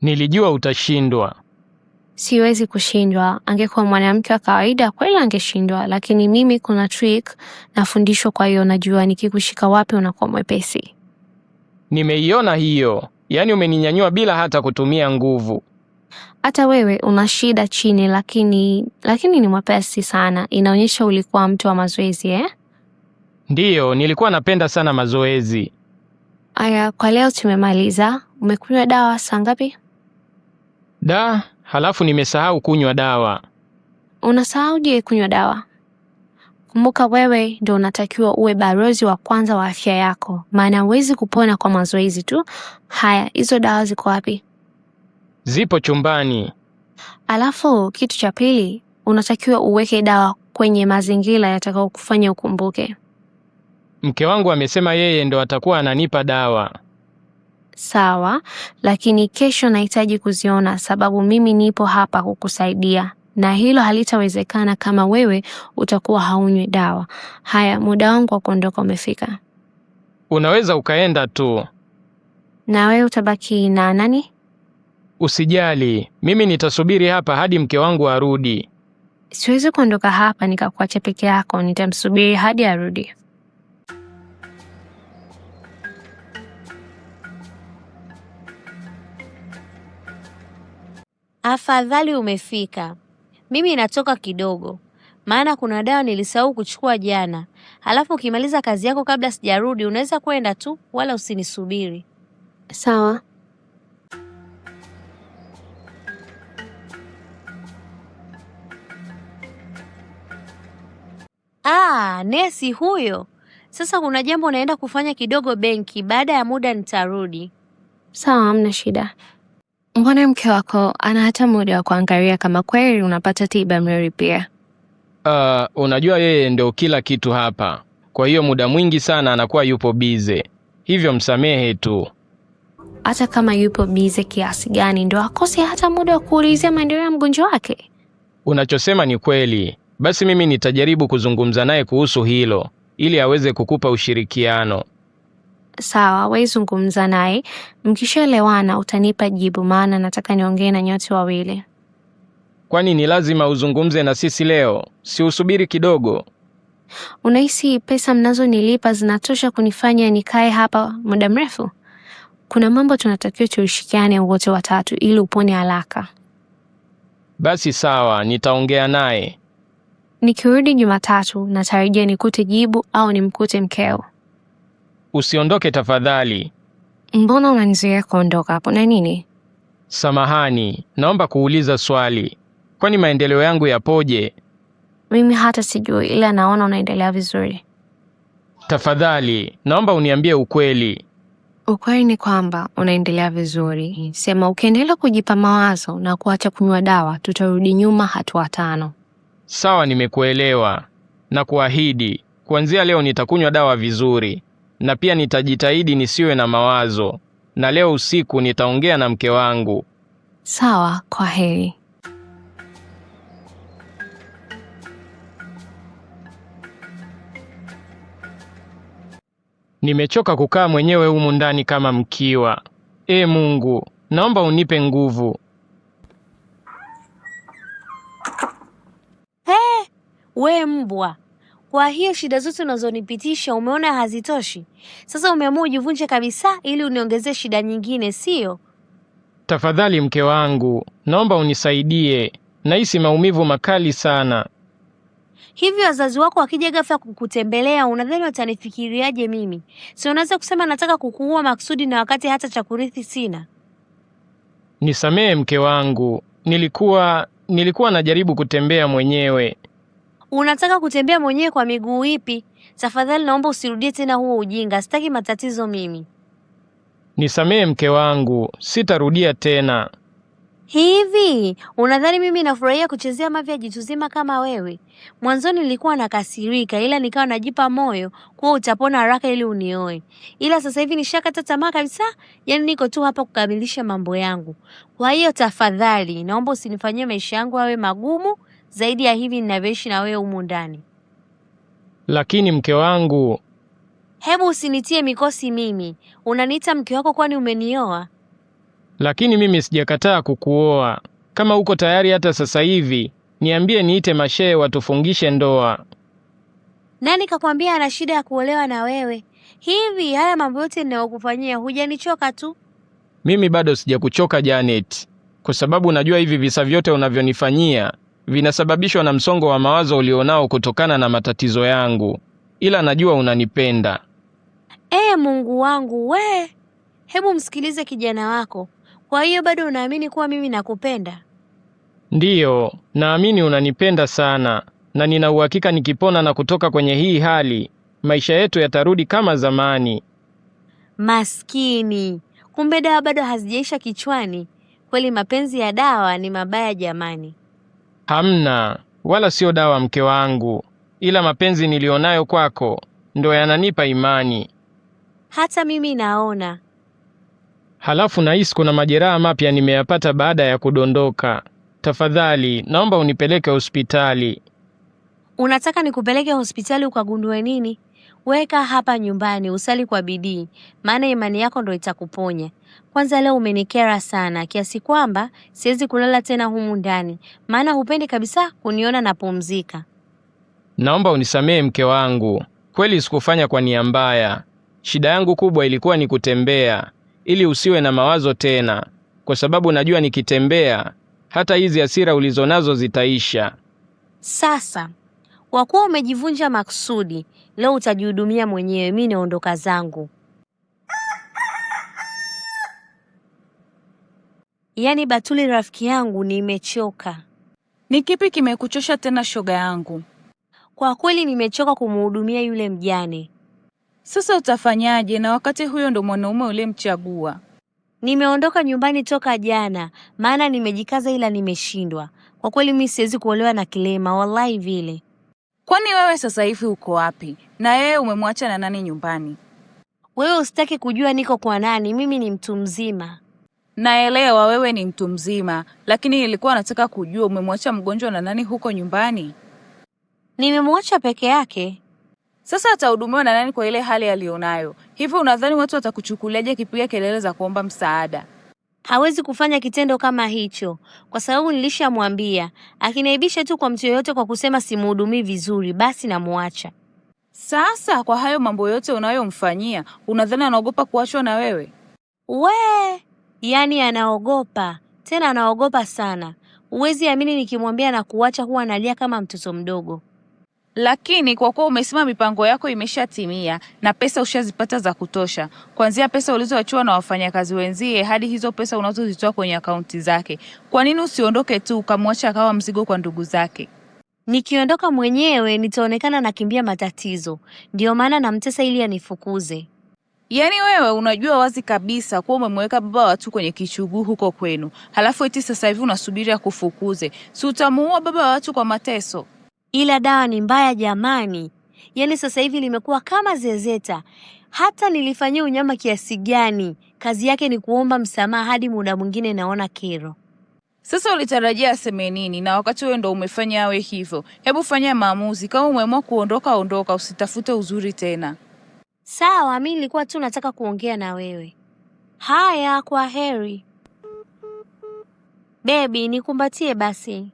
Nilijua utashindwa. Siwezi kushindwa. Angekuwa mwanamke wa kawaida kweli angeshindwa, lakini mimi kuna trick nafundishwa, kwa hiyo najua nikikushika wapi unakuwa mwepesi. Nimeiona hiyo, yaani umeninyanyua bila hata kutumia nguvu. Hata wewe una shida chini, lakini ni mwepesi sana. Inaonyesha ulikuwa mtu wa mazoezi eh? Ndiyo, nilikuwa napenda sana mazoezi. Aya, kwa leo tumemaliza. Umekunywa dawa saa ngapi? Da, halafu nimesahau kunywa dawa. Unasahauje kunywa dawa? Kumbuka wewe ndo unatakiwa uwe balozi wa kwanza wa afya yako, maana huwezi kupona kwa mazoezi tu. Haya, hizo dawa ziko wapi? Zipo chumbani. Alafu kitu cha pili, unatakiwa uweke dawa kwenye mazingira yatakayokufanya ukumbuke. Mke wangu amesema yeye ndo atakuwa ananipa dawa. Sawa, lakini kesho nahitaji kuziona, sababu mimi nipo hapa kukusaidia, na hilo halitawezekana kama wewe utakuwa haunywi dawa. Haya, muda wangu wa kuondoka umefika. Unaweza ukaenda tu. Na wewe utabaki na nani? Usijali, mimi nitasubiri hapa hadi mke wangu arudi. Siwezi kuondoka hapa nikakuacha peke yako, nitamsubiri hadi arudi. Afadhali umefika. Mimi natoka kidogo, maana kuna dawa nilisahau kuchukua jana. Halafu ukimaliza kazi yako kabla sijarudi, unaweza kwenda tu, wala usinisubiri. Sawa. Ah, nesi huyo. Sasa kuna jambo naenda kufanya kidogo benki, baada ya muda nitarudi. Sawa, hamna shida. Mbona mke wako ana hata muda wa kuangalia kama kweli unapata tiba mzuri pia? Unajua yeye ndo kila kitu hapa, kwa hiyo muda mwingi sana anakuwa yupo bize, hivyo msamehe tu. Hata kama yupo bize kiasi gani, ndo akose hata muda wa kuulizia maendeleo ya mgonjwa wake? Unachosema ni kweli. Basi mimi nitajaribu kuzungumza naye kuhusu hilo ili aweze kukupa ushirikiano. Sawa, wewe zungumza naye, mkishaelewana utanipa jibu, maana nataka niongee na nyote wawili. Kwani ni lazima uzungumze na sisi leo? Si usubiri kidogo? Unahisi pesa mnazonilipa zinatosha kunifanya nikae hapa muda mrefu? Kuna mambo tunatakiwa tushirikiane wote watatu ili upone haraka. Basi sawa, nitaongea naye. Nikirudi Jumatatu natarajia nikute jibu au nimkute mkeo. Usiondoke tafadhali. Mbona unanizuia kuondoka hapo na nini? Samahani, naomba kuuliza swali. Kwani maendeleo yangu yapoje? Mimi hata sijui, ila naona unaendelea vizuri. Tafadhali, naomba uniambie ukweli. Ukweli ni kwamba unaendelea vizuri. Sema ukiendelea kujipa mawazo na kuacha kunywa dawa, tutarudi nyuma hatua 5. Sawa, nimekuelewa. Na kuahidi, kuanzia leo nitakunywa dawa vizuri, na pia nitajitahidi nisiwe na mawazo. Na leo usiku nitaongea na mke wangu. Sawa, kwa heri. Nimechoka kukaa mwenyewe humu ndani kama mkiwa. E Mungu, naomba unipe nguvu. He, we mbwa. Kwa hiyo shida zote unazonipitisha umeona hazitoshi? Sasa umeamua ujivunje kabisa ili uniongezee shida nyingine, sio? Tafadhali mke wangu, naomba unisaidie. Nahisi maumivu makali sana. Hivi wazazi wako wakija ghafla kukutembelea unadhani watanifikiriaje mimi? Si unaweza kusema nataka kukuua makusudi na wakati hata cha kurithi sina. Nisamehe mke wangu, nilikuwa najaribu kutembea mwenyewe. Unataka kutembea mwenyewe kwa miguu ipi? Tafadhali naomba usirudie tena huo ujinga, sitaki matatizo mimi. Nisamehe mke wangu, sitarudia tena. Hivi unadhani mimi nafurahia kuchezea mavi ya jitu zima kama wewe? Mwanzoni nilikuwa nakasirika, ila nikawa najipa moyo kuwa utapona haraka ili unioe. Ila sasa hivi nishakata tamaa kabisa, yaani niko tu hapa kukamilisha mambo yangu. Kwa hiyo tafadhali naomba usinifanyie maisha yangu yawe magumu zaidi ya hivi ninavyoishi na wewe humu ndani. Lakini mke wangu... Hebu usinitie mikosi mimi. Unaniita mke wako kwani umenioa? Lakini mimi sijakataa kukuoa. Kama uko tayari hata sasa hivi, niambie niite mashehe watufungishe ndoa. Nani kakwambia ana shida ya kuolewa na wewe? Hivi haya mambo yote ninayokufanyia hujanichoka tu? Mimi bado sijakuchoka Janet, kwa sababu najua hivi visa vyote unavyonifanyia vinasababishwa na msongo wa mawazo ulionao kutokana na matatizo yangu, ila najua unanipenda. Ee Mungu wangu we, hebu msikilize kijana wako. Kwa hiyo bado unaamini kuwa mimi nakupenda? Ndiyo, naamini unanipenda sana, na nina uhakika nikipona na kutoka kwenye hii hali, maisha yetu yatarudi kama zamani. Maskini, kumbe dawa bado hazijaisha kichwani. Kweli mapenzi ya dawa ni mabaya jamani. Hamna, wala sio dawa mke wangu, ila mapenzi nilionayo kwako ndo yananipa imani. Hata mimi naona. Halafu nahisi kuna majeraha mapya nimeyapata baada ya kudondoka. Tafadhali naomba unipeleke hospitali. Unataka nikupeleke hospitali ukagundue nini? Weka hapa nyumbani usali kwa bidii, maana imani yako ndo itakuponya. Kwanza leo umenikera sana kiasi kwamba siwezi kulala tena humu ndani, maana hupendi kabisa kuniona napumzika. Naomba unisamehe mke wangu, kweli sikufanya kwa nia mbaya. Shida yangu kubwa ilikuwa ni kutembea, ili usiwe na mawazo tena, kwa sababu najua nikitembea hata hizi hasira ulizonazo zitaisha. Sasa kwa kuwa umejivunja makusudi, leo utajihudumia mwenyewe. Mi naondoka zangu. Yaani Batuli rafiki yangu, nimechoka. Ni kipi kimekuchosha tena shoga yangu? Kwa kweli nimechoka kumhudumia yule mjane. Sasa utafanyaje na wakati huyo ndo mwanaume uliyemchagua? Nimeondoka nyumbani toka jana, maana nimejikaza ila nimeshindwa. Kwa kweli mi siwezi kuolewa na kilema, wallahi vile. Kwani wewe sasa hivi uko wapi? Na yeye umemwacha na nani nyumbani? Wewe usitaki kujua niko kwa nani, mimi ni mtu mzima. Naelewa wewe ni mtu mzima, lakini nilikuwa nataka kujua umemwacha mgonjwa na nani huko nyumbani. Nimemwacha peke yake. Sasa atahudumiwa na nani kwa ile hali aliyonayo? Hivyo unadhani watu watakuchukuliaje akipiga kelele za kuomba msaada? Hawezi kufanya kitendo kama hicho kwa sababu nilishamwambia akiniaibisha tu kwa mtu yoyote kwa kusema simuhudumii vizuri, basi namuacha. Sasa kwa hayo mambo yote unayomfanyia, unadhani anaogopa kuachwa na wewe? We, yaani anaogopa tena, anaogopa sana. Huwezi amini, nikimwambia na kuacha huwa analia kama mtoto mdogo. Lakini kwa kuwa umesema mipango yako imeshatimia na pesa ushazipata za kutosha, kuanzia pesa ulizoachiwa na wafanyakazi wenzie hadi hizo pesa unazozitoa kwenye akaunti zake, kwa nini usiondoke tu ukamwacha akawa mzigo kwa ndugu zake? Nikiondoka mwenyewe nitaonekana nakimbia matatizo, ndiyo maana namtesa ili anifukuze. Yaani wewe unajua wazi kabisa kuwa umemweka baba watu kwenye kichuguu huko kwenu, halafu eti sasa hivi unasubiri akufukuze. Si utamuua baba wa watu kwa mateso? Ila dawa ni mbaya jamani, yaani sasa hivi limekuwa kama zezeta. Hata nilifanyia unyama kiasi gani, kazi yake ni kuomba msamaha, hadi muda mwingine naona kero. Sasa ulitarajia aseme nini, na wakati wewe ndo umefanya awe hivyo? Hebu fanya maamuzi. Kama umeamua kuondoka, ondoka, usitafute uzuri tena. Sawa, mi nilikuwa tu nataka kuongea na wewe. Haya, kwa heri. Bebi, nikumbatie basi.